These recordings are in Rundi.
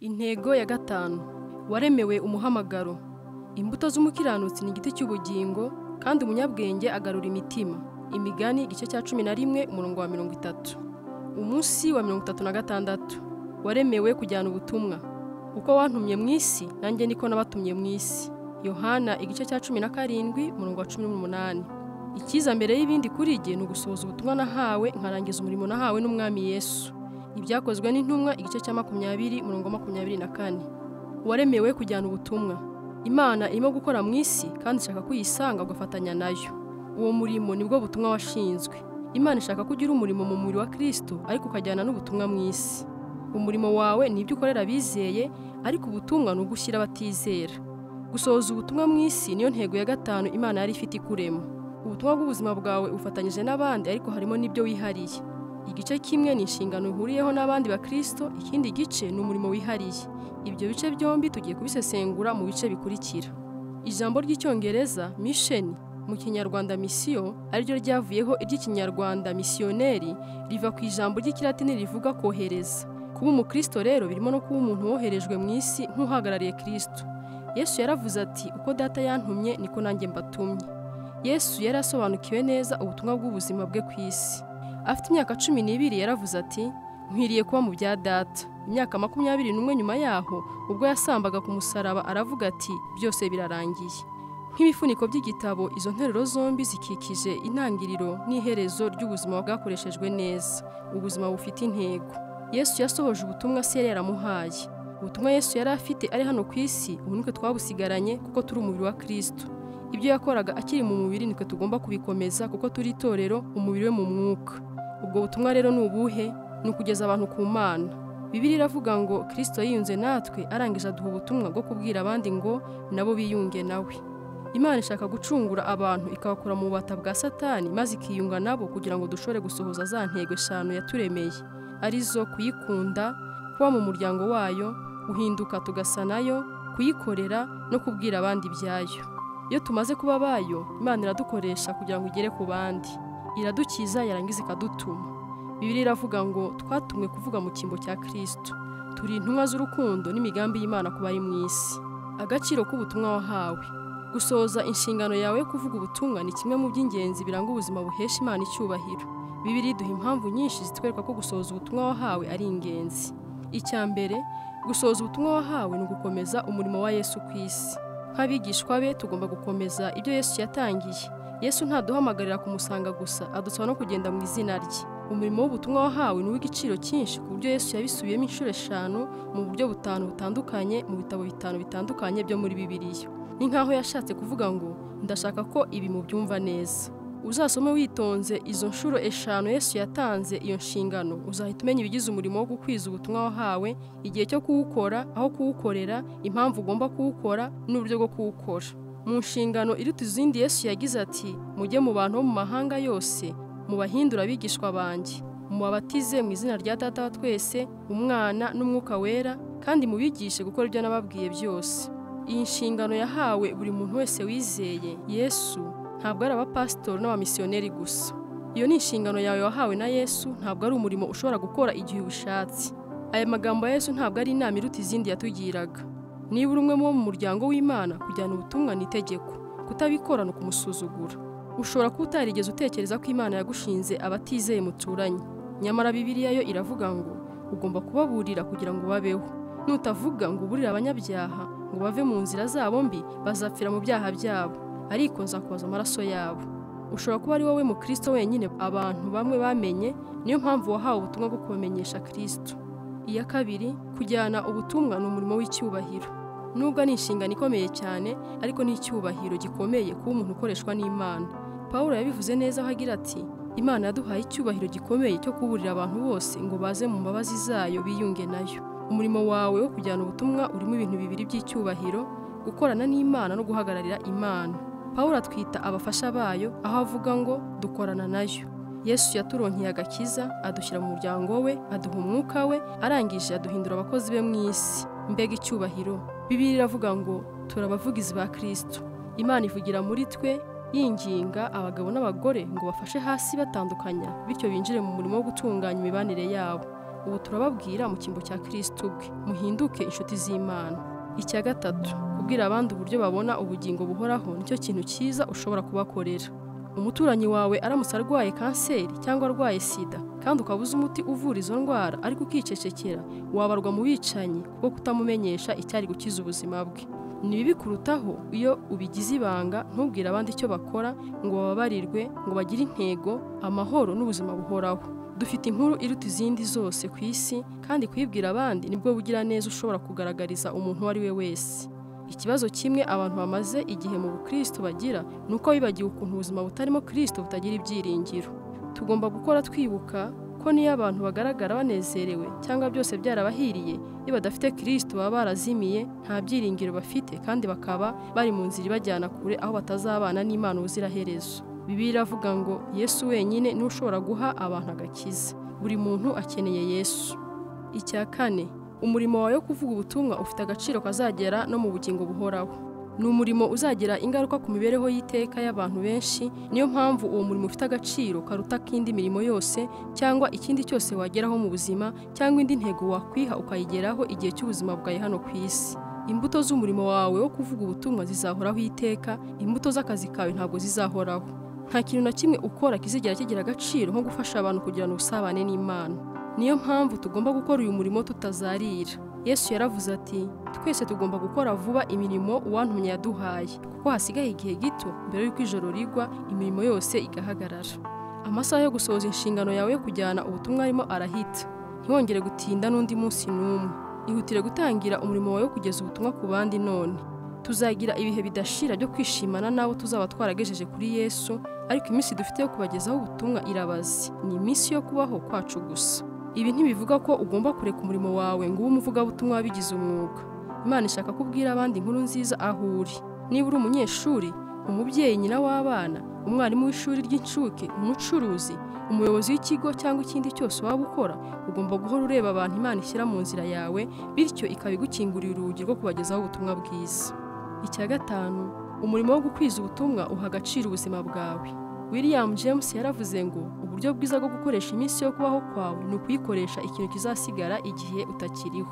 Intego ya gatanu, waremewe umuhamagaro. Imbuto z'umukiranutsi ni igiti cy'ubugingo, kandi umunyabwenge agarura imitima. Imigani igice cya 11 umurongo wa 30. Umunsi wa 36, waremewe kujyana ubutumwa. Uko wantumye mu isi, nanjye niko nabatumye mu isi. Yohana igice cya 17 umurongo wa 18. Ikiza mbere y'ibindi kuri jye ni ugusohoza ubutumwa nahawe, nkarangiza umurimo nahawe n'Umwami Yesu. Ibyakozwe n'intumwa igice cya 20 umurongo wa 24. Waremewe kujyana ubutumwa. Imana irimo gukora mu isi kandi ishaka kuyisanga ugafatanya nayo. Uwo murimo nibwo butumwa washinzwe. Imana ishaka ko ugira umurimo mu mubiri wa Kristo, ariko ukajyana n'ubutumwa mu isi. Umurimo wawe ni ibyo ukorera abizeye, ariko ubutumwa ni ugushyira abatizera. Gusohoza ubutumwa mu isi niyo ntego ya gatanu Imana yari ifite ikurema. Ubutumwa bw'ubuzima bwawe ufatanyije n'abandi, ariko harimo n'ibyo wihariye. Igice kimwe ni inshingano uhuriyeho n'abandi bakristo, ikindi gice ni umurimo wihariye. Ibyo bice byombi tugiye kubisesengura mu bice bikurikira. Ijambo ry'Icyongereza mission, mu Kinyarwanda misiyo, ariryo ryavuyeho iry'Ikinyarwanda misiyoneri, riva ku ijambo ry'Ikilatini rivuga kohereza. Kuba umukristo rero birimo no kuba umuntu woherejwe mu isi nk'uhagarariye Kristo. Yesu yaravuze ati, uko data yantumye niko nanjye mbatumye. Yesu yari asobanukiwe neza ubutumwa bw'ubuzima bwe ku isi. Afite imyaka 12 yaravuze ati, nkwiriye kuba mu bya data. Imyaka 21 nyuma yaho, ubwo yasambaga ku musaraba aravuga ati, byose birarangiye. Nk'ibifuniko by'igitabo, izo nteruro zombi zikikije intangiriro n'iherezo ry'ubuzima bwakoreshejwe neza, ubuzima bufite intego. Yesu yasohoje ubutumwa se yari yaramuhaye. Ubutumwa Yesu yari afite ari hano ku isi, ubu nitwe twabusigaranye kuko turi umubiri wa Kristo. Ibyo yakoraga akiri mu mubiri nitwe tugomba kubikomeza kuko turi itorero, umubiri we mu mwuka. Ubwo butumwa rero ni ubuhe? Ni ukugeza abantu ku Mana. Bibiliya iravuga ngo Kristo yiyunze natwe, arangije aduha ubutumwa bwo kubwira abandi ngo nabo biyunge nawe. Imana ishaka gucungura abantu ikabakura mu bubata bwa Satani, maze ikiyunga nabo kugira ngo dushobore gusohoza za ntego eshanu yaturemeye, arizo kuyikunda, kuba mu muryango wayo, guhinduka tugasa nayo, kuyikorera no kubwira abandi ibyayo. Iyo tumaze kuba bayo, Imana iradukoresha kugira ngo igere ku bandi. Iradukiza yarangiza ikadutuma. Bibiliya iravuga ngo twatumwe kuvuga mu cyimbo cya Kristo. Turi intumwa z'urukundo n'imigambi y'Imana ku bari mu isi. Agaciro k'ubutumwa wahawe. Gusohoza inshingano yawe yo kuvuga ubutumwa ni kimwe mu by'ingenzi biranga ubuzima buhesha Imana icyubahiro. Bibiliya iduha impamvu nyinshi zitwereka ko gusohoza ubutumwa wahawe ari ingenzi. Icya mbere, gusohoza ubutumwa wahawe ni ugukomeza umurimo wa Yesu ku isi. Nk'abigishwa be tugomba gukomeza ibyo Yesu yatangiye. Yesu ntaduhamagarira kumusanga gusa, adusaba no kugenda mu izina rye. Umurimo w'ubutumwa wahawe ni uw'igiciro cyinshi ku buryo Yesu yabisubiyemo inshuro 5 mu buryo 5 butandukanye mu bitabo 5 bitandukanye byo muri Bibiliya. Ni nkaho yashatse kuvuga ngo ndashaka ko ibi mubyumva neza. Uzasome witonze izo nshuro 5 Yesu yatanze iyo nshingano, uzahita umenya ibigize umurimo wo gukwiza ubutumwa wahawe, igihe cyo kuwukora, aho kuwukorera, impamvu ugomba kuwukora n'uburyo bwo kuwukora. Mu nshingano iruta izindi Yesu yagize ati, mujye mu bantu bo mu mahanga yose, mubahindura abigishwa banjye, mubabatize mu izina rya Data wa twese, Umwana n'Umwuka Wera, kandi mubigishe gukora ibyo nababwiye byose. Iyi nshingano yahawe buri muntu wese wizeye Yesu, ntabwo ari abapasitori n'abamisiyoneri gusa. Iyo ni inshingano yawe wahawe na Yesu, ntabwo ari umurimo ushobora gukora igihe ubishatse. Aya magambo ya Yesu ntabwo ari inama iruta izindi yatugiraga. Niba uri umwe mu muryango w'Imana, kujyana ubutumwa ni itegeko. Kutabikora ni ukumusuzugura. Ushobora kuba utarigeze utekereza ko Imana yagushinze abatizeye muturanye. Nyamara Bibiliya yo iravuga ngo ugomba kubaburira kugira ngo babeho. Nutavuga ngo uburire abanyabyaha ngo bave mu nzira zabo mbi, bazapfira mu byaha byabo, ariko nzakubaza amaraso yabo. Ushobora kuba ari wowe mu Kristo wenyine abantu bamwe bamenye, niyo mpamvu wahawe ubutumwa bwo kubamenyesha Kristo. Iya kabiri, kujyana ubutumwa ni umurimo w'icyubahiro. Nubwo ari inshingano ikomeye cyane, ariko ni icyubahiro gikomeye kuba umuntu ukoreshwa n'Imana. Pawulo yabivuze neza aho agira ati, Imana yaduhaye icyubahiro gikomeye cyo kuburira abantu bose ngo baze mu mbabazi zayo biyunge nayo. Umurimo wawe wo kujyana ubutumwa urimo ibintu bibiri by'icyubahiro, gukorana n'Imana no guhagararira Imana. Pawulo atwita abafasha bayo, aho avuga ngo dukorana nayo. Yesu yaturonkeye agakiza, adushyira mu muryango we, aduha umwuka we, arangije aduhindura abakozi be mu isi. Mbega icyubahiro! Bibiliya iravuga ngo turi abavugizi ba Kristo. Imana ivugira muri twe, yinginga abagabo n'abagore ngo bafashe hasi batandukanya, bityo binjire mu murimo wo gutunganya imibanire yabo. Ubu turababwira mu cyimbo cya Kristo ubwe, muhinduke inshuti z'Imana. Icya gatatu, kubwira abandi uburyo babona ubugingo buhoraho nicyo kintu cyiza ushobora kubakorera. Umuturanyi wawe aramutse arwaye kanseri cyangwa arwaye sida kandi ukabuza umuti uvura izo ndwara ariko ukicecekera, wabarwa mu bicanyi kuko kutamumenyesha icyari gukiza ubuzima bwe. Ni bibi kurutaho iyo ubigize ibanga, ntubwire abandi icyo bakora ngo bababarirwe, ngo bagire intego, amahoro n'ubuzima buhoraho. Dufite inkuru iruta izindi zose ku isi, kandi kuyibwira abandi nibwo bugiraneza ushobora kugaragariza umuntu uwo ari we wese. Ikibazo kimwe abantu bamaze igihe mu bukristo bagira ni uko bibagiwe ukuntu ubuzima butarimo Kristo butagira ibyiringiro. Tugomba gukora twibuka ko niyo abantu bagaragara banezerewe cyangwa byose byarabahiriye, iyo badafite Kristo baba barazimiye, nta byiringiro bafite kandi bakaba bari mu nzira ibajyana kure aho batazabana n'Imana ubuziraherezo. Bibiliya iravuga ngo Yesu wenyine niwe ushobora guha abantu agakiza. Buri muntu akeneye Yesu. Icya kane, umurimo wawe wo kuvuga ubutumwa ufite agaciro kazagera no mu bugingo buhoraho. Ni umurimo uzagira ingaruka ku mibereho y'iteka y'abantu benshi, niyo mpamvu uwo murimo ufite agaciro karuta k'indi mirimo yose cyangwa ikindi cyose wageraho mu buzima cyangwa indi ntego wakwiha ukayigeraho igihe cy'ubuzima bwawe hano ku isi. Imbuto z'umurimo wawe wo kuvuga ubutumwa zizahoraho iteka, imbuto z'akazi kawe ntabwo zizahoraho. Nta kintu na kimwe ukora kizigera kigira agaciro nko gufasha abantu kugirana ubusabane n'Imana. Niyo mpamvu tugomba gukora uyu murimo tutazarira. Yesu yaravuze ati, twese tugomba gukora vuba imirimo uwantumye yaduhaye, kuko hasigaye igihe gito mbere y'uko ijoro rigwa, imirimo yose igahagarara. Amasaha yo gusohoza inshingano yawe yo kujyana ubutumwa arimo arahita. Ntiwongere gutinda n'undi munsi n'umwe. Ihutire gutangira umurimo wawe wo kugeza ubutumwa ku bandi none. Tuzagira ibihe bidashira byo kwishimana n'abo tuzaba twaragejeje kuri Yesu, ariko iminsi dufite yo kubagezaho ubutumwa irabaze. Ni iminsi yo kubaho kwacu gusa. Ibi ntibivuga ko ugomba kureka umurimo wawe ngo ube umuvugabutumwa wabigize umwuga. Imana ishaka kubwira abandi inkuru nziza aho uri. Niba uri umunyeshuri, umubyeyi, nyina w'abana, umwarimu w'ishuri ry'incuke, umucuruzi, umuyobozi w'ikigo cyangwa ikindi cyose waba ukora, ugomba guhora ureba abantu Imana ishyira mu nzira yawe, bityo ikaba igukingurira urugi rwo kubagezaho ubutumwa bwiza. Icya gatanu, umurimo wo gukwiza ubutumwa uha agaciro ubuzima bwawe. William James yaravuze ngo uburyo bwiza bwo gukoresha iminsi yo kubaho kwawe ni ukuyikoresha ikintu kizasigara igihe utakiriho.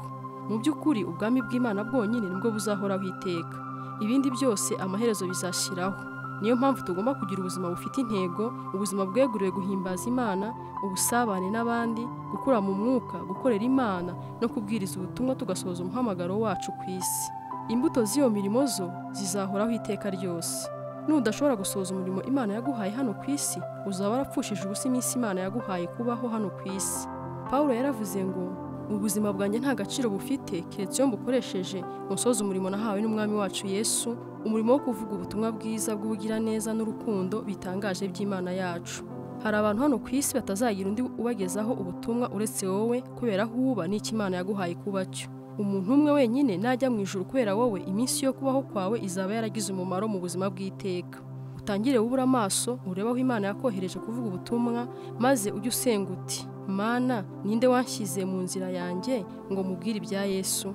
Mu by'ukuri ubwami bw'Imana bwonyine nibwo buzahoraho iteka. Ibindi byose amaherezo bizashiraho. Niyo mpamvu tugomba kugira ubuzima bufite intego, ubuzima bweguriwe guhimbaza Imana, ubusabane n'abandi, gukura mu mwuka, gukorera Imana no kubwiriza ubutumwa tugasohoza umuhamagaro wacu ku isi. Imbuto z'iyo mirimo zo zizahoraho iteka ryose. Nudashobora gusohoza umurimo Imana yaguhaye hano ku isi, uzaba warapfushije ubusa iminsi Imana yaguhaye kubaho hano ku isi. Pawulo yaravuze ngo ubuzima bwanjye nta gaciro bufite keretse iyo mbukoresheje ngo nsoze umurimo nahawe n'Umwami wacu Yesu, umurimo wo kuvuga ubutumwa bwiza bw'ubugiraneza n'urukundo bitangaje by'Imana yacu. Hari abantu hano ku isi batazagira undi ubagezaho ubutumwa uretse wowe, kubera aho uba n'icyo Imana yaguhaye kuba cyo. Umuntu umwe wenyine najya mu ijuru kubera wowe, iminsi yo kubaho kwawe izaba yaragize umumaro mu buzima bw'iteka. Utangire wubure amaso, urebe aho Imana yakohereje kuvuga ubutumwa, maze ujye usenga uti, Mana, ninde wanshyize mu nzira yanjye ngo mubwire ibya Yesu?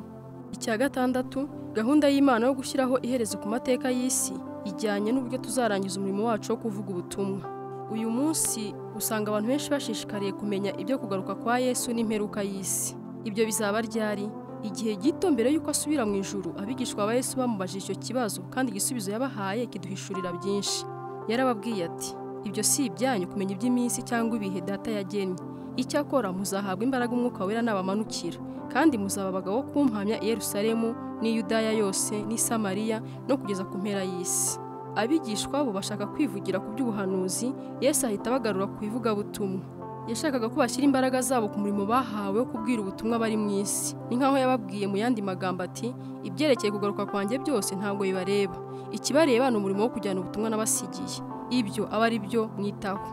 Icya gatandatu, gahunda y'Imana yo gushyiraho iherezo ku mateka y'isi ijyanye n'uburyo tuzarangiza umurimo wacu wo kuvuga ubutumwa. Uyu munsi usanga abantu benshi bashishikariye kumenya ibyo kugaruka kwa Yesu n'imperuka y'isi. Ibyo bizaba ryari? Igihe gito mbere y'uko asubira mu ijuru, abigishwa ba Yesu bamubajije icyo kibazo, kandi igisubizo yabahaye kiduhishurira byinshi. Yarababwiye ati, ibyo si ibyanyu kumenya iby'iminsi cyangwa ibihe Data yagennye. Icyakora muzahabwa imbaraga Umwuka Wera nabamanukira, kandi muzaba abagabo kumpamya i Yerusalemu n'i Yudaya yose n'i Samariya no kugeza ku mpera y'isi. Abigishwa bo bashaka kwivugira ku by'ubuhanuzi, Yesu ahita abagarura ku ivugabutumwa. Yashakaga ko bashyira imbaraga zabo ku murimo bahawe wo kubwira ubutumwa bari mu isi. Ni nkaho yababwiye mu yandi magambo ati, ibyerekeye kugaruka kwanjye byose ntabwo bibareba. Ikibareba ni umurimo wo kujyana ubutumwa nabasigiye. Ibyo aba ari byo mwitaho.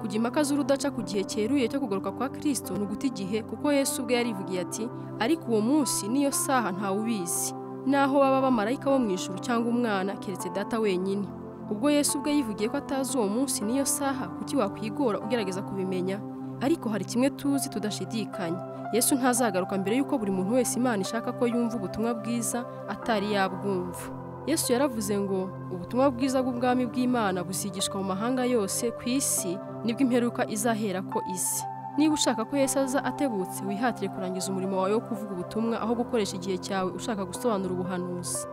Kujya impaka z'urudaca ku gihe cyeruye cyo kugaruka kwa Kristo ni uguta igihe, kuko Yesu ubwe yarivugiye ati, ariko uwo munsi n'iyo saha ntawe ubizi, naho baba abamarayika bo mu ijuru cyangwa umwana, keretse Data wenyine. Ubwo Yesu ubwe yivugiye ko atazi uwo munsi n'iyo saha, kuki wakwigora ugerageza kubimenya? Ariko hari kimwe tuzi tudashidikanya, Yesu ntazagaruka mbere y'uko buri muntu wese Imana ishaka ko yumva ubutumwa bwiza atari yabwumva. Yesu yaravuze ngo ubutumwa bwiza bw'ubwami bw'Imana buzigishwa mu mahanga yose ku isi, nibwo imperuka izahera ko isi. Niba ushaka ko Yesu aza atebutse, wihatire kurangiza umurimo wawe wo kuvuga ubutumwa aho gukoresha igihe cyawe ushaka gusobanura ubuhanuzi.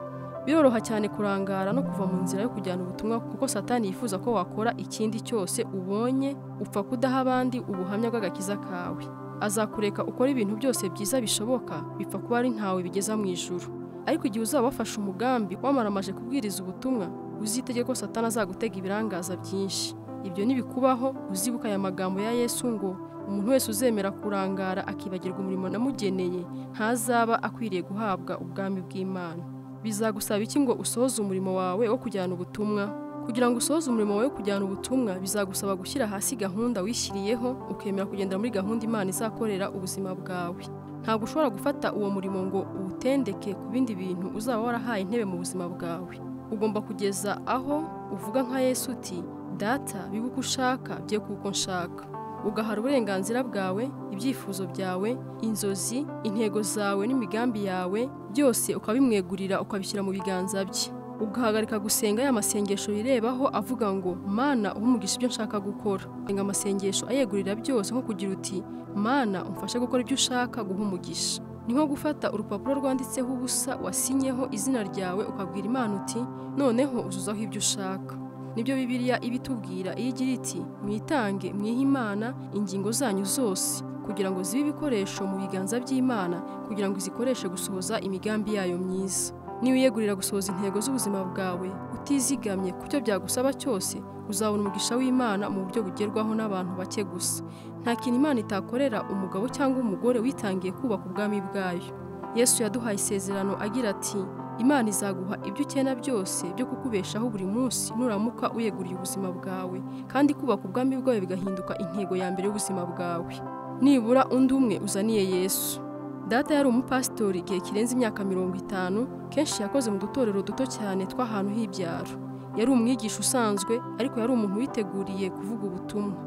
Biroroha cyane kurangara no kuva mu nzira yo kujyana ubutumwa kuko Satani yifuza ko wakora ikindi cyose ubonye upfa kudaha abandi ubuhamya bw'agakiza kawe. Azakureka ukora ibintu byose byiza bishoboka bipfa kuba ari ntawe bigeza mu ijuru. Ariko igihe uzaba wafashe umugambi wamaramaje kubwiriza ubutumwa, uzitege ko Satani azagutega ibirangaza byinshi. Ibyo nibikubaho, uzibuka aya magambo ya Yesu ngo umuntu wese uzemera kurangara akibagirwa umurimo namugeneye ntazaba akwiriye guhabwa ubwami bw'Imana. Bizagusaba iki ngo usohoze umurimo wawe wo kujyana ubutumwa? Kugira ngo usohoze umurimo wawe wo kujyana ubutumwa, bizagusaba gushyira hasi gahunda wishyiriyeho, ukemera kugendera muri gahunda Imana izakorera ubuzima bwawe. Ntabwo ushobora gufata uwo murimo ngo uwutendeke ku bindi bintu uzaba warahaye intebe mu buzima bwawe. Ugomba kugeza aho uvuga nka Yesu uti Data, bibe uko ushaka, bye kuko nshaka. Ugahara uburenganzira bwawe, ibyifuzo byawe, inzozi, intego zawe n'imigambi yawe, byose ukabimwegurira ukabishyira mu biganza bye. Ugahagarika gusenga ya masengesho yirebaho avuga ngo Mana umugisha ibyo nshaka gukora. Senga amasengesho ayegurira byose nko kugira uti Mana umfashe gukora ibyo ushaka guha umugisha. Ni nko gufata urupapuro rwanditseho ubusa wasinyeho izina ryawe ukabwira Imana uti noneho uzuzaho ibyo ushaka. Nibyo Bibiliya ibitubwira iyo igira iti mwitange mwihe Imana ingingo zanyu zose kugira ngo zibe ibikoresho mu biganza by'Imana, kugira ngo izikoreshe gusohoza imigambi yayo myiza. Niba wiyegurira gusohoza intego z'ubuzima bwawe utizigamye ku cyo byagusaba cyose, uzabona umugisha w'Imana mu buryo bugerwaho n'abantu bake gusa. Nta kintu Imana itakorera umugabo cyangwa umugore witangiye kubaka ubwami bwayo. Yesu yaduhaye isezerano agira ati Imana izaguha ibyo ukena byose byo kukubeshaho buri munsi nuramuka uyeguriye ubuzima bwawe, kandi kubaka ubwami bwawe bigahinduka intego ya mbere y'ubuzima bwawe. Nibura undi umwe uzaniye Yesu. Data yari umupasitori igihe kirenze imyaka 50, kenshi yakoze mu dutorero duto cyane tw'ahantu h'ibyaro. Yari umwigisha usanzwe, ariko yari umuntu witeguriye kuvuga ubutumwa.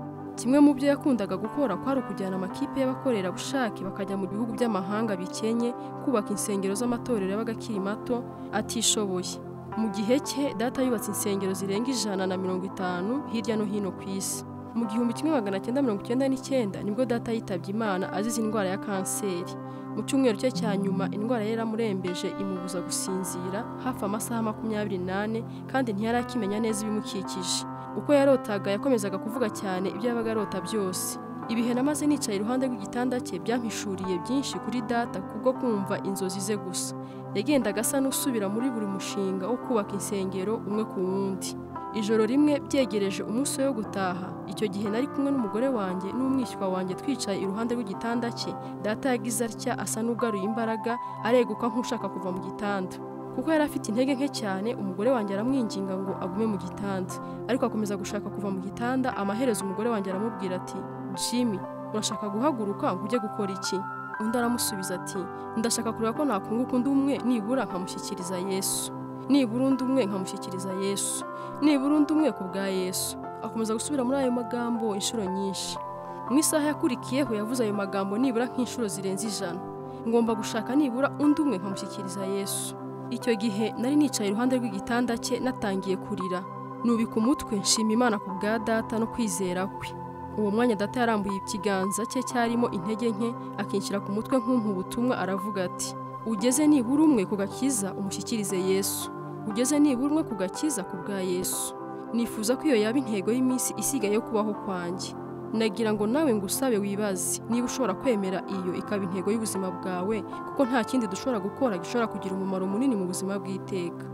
Kimwe mu byo yakundaga gukora kwari ukujyana amakipe y'abakorerabushake bakajya mu bihugu by'amahanga bikenye kubaka insengero z'amatorero yabaga akiri mato atishoboye. Mu gihe cye data yubatse insengero zirenga 150 hirya no hino ku isi. Mu 1999 nibwo data yitabye Imana azize indwara ya kanseri. Mu cyumweru cye cya nyuma indwara yari yaramurembeje imubuza gusinzira hafi amasaha 24, kandi ntiyari akimenya neza ibimukikije. Uko yarotaga yakomezaga kuvuga cyane ibyo yabaga arota byose. Ibihe namaze nicaye iruhande rw'igitanda cye byampishuriye byinshi kuri data kubwo kumva inzozi ze gusa. Yagendaga asa n'usubira muri buri mushinga wo kubaka insengero umwe ku wundi. Ijoro rimwe byegereje umunsi wo gutaha, icyo gihe nari kumwe n'umugore wanjye n'umwishywa wanjye twicaye iruhande rw'igitanda cye. Data yagize atya asa n'ugaruye imbaraga, areguka nk'ushaka kuva mu gitanda. Kuko yari afite intege nke cyane, umugore wanjye aramwinginga ngo agume mu gitanda, ariko akomeza gushaka kuva mu gitanda. Amaherezo umugore wanjye aramubwira ati Jimmy, urashaka guhaguruka ngo ujye gukora iki? Undi aramusubiza ati ndashaka kureba ko nakunguka undi umwe nibura nkamushyikiriza Yesu. Nibura undi umwe nkamushyikiriza Yesu. Nibura undi umwe ku bwa Yesu. Akomeza gusubira muri ayo magambo inshuro nyinshi. Mu isaha yakurikiyeho yavuze ayo magambo nibura nk'inshuro zirenze 100. Ngomba gushaka nibura undi umwe nkamushyikiriza Yesu. Icyo gihe nari nicaye iruhande rw'igitanda cye natangiye kurira. Nubika umutwe nshima Imana ku bwa data no kwizera kwe. Uwo mwanya data yarambuye ikiganza cye cyarimo intege nke akinshyira ku mutwe nk'umpa ubutumwa, aravuga ati ugeze nibura umwe ku gakiza umushyikirize Yesu. Ugeze nibura umwe ku gakiza ku bwa Yesu. Nifuza ko iyo yaba intego y'iminsi isigaye yo kubaho kwanjye. Nagira ngo nawe ngusabe wibaze niba ushobora kwemera iyo ikaba intego y'ubuzima bwawe, kuko nta kindi dushobora gukora gishobora kugira umumaro munini mu buzima bw'iteka.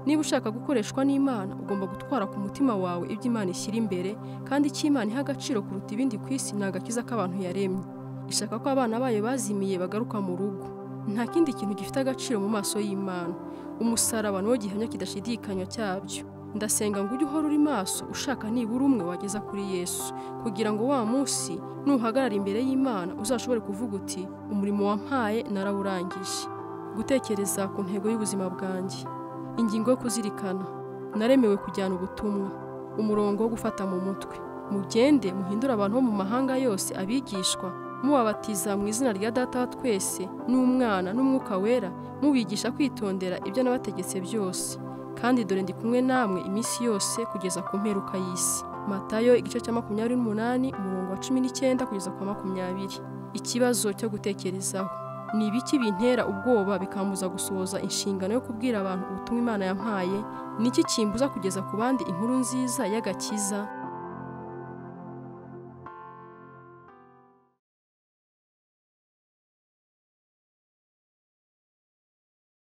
Niba ushaka gukoreshwa n'Imana, ugomba gutwara ku mutima wawe ibyo Imana ishyira imbere, kandi icyo Imana iha agaciro kuruta ibindi ku isi ni agakiza k'abantu yaremye. Ishaka ko abana bayo bazimiye bagaruka mu rugo. Nta kindi kintu gifite agaciro mu maso y'Imana. Umusaraba niwo gihamya kidashidikanywa cyabyo. Ndasenga ngo ujye uhora uri maso ushaka nibura umwe wageza kuri Yesu, kugira ngo wa munsi nuhagarara imbere y'Imana uzashobore kuvuga uti umurimo wampaye narawurangije. Gutekereza ku ntego y'ubuzima bwanjye. Ingingo yo kuzirikana. Naremewe kujyana ubutumwa. Umurongo wo gufata mu mutwe. Mugende muhindure abantu bo mu mahanga yose abigishwa, mubabatiza mu izina rya Data wa twese n'Umwana n'Umwuka Wera, mubigisha kwitondera ibyo nabategetse byose. Kandi dore ndi kumwe namwe iminsi yose kugeza ku mperuka y'isi. Matayo igice cya 28 umurongo wa 19 kugeza kwa 20. Ikibazo cyo gutekerezaho: ni ibiki bintera ubwoba bikambuza gusohoza inshingano yo kubwira abantu ubutumwa Imana yampaye? Ni iki kimbuza kugeza ku bandi inkuru nziza y'agakiza?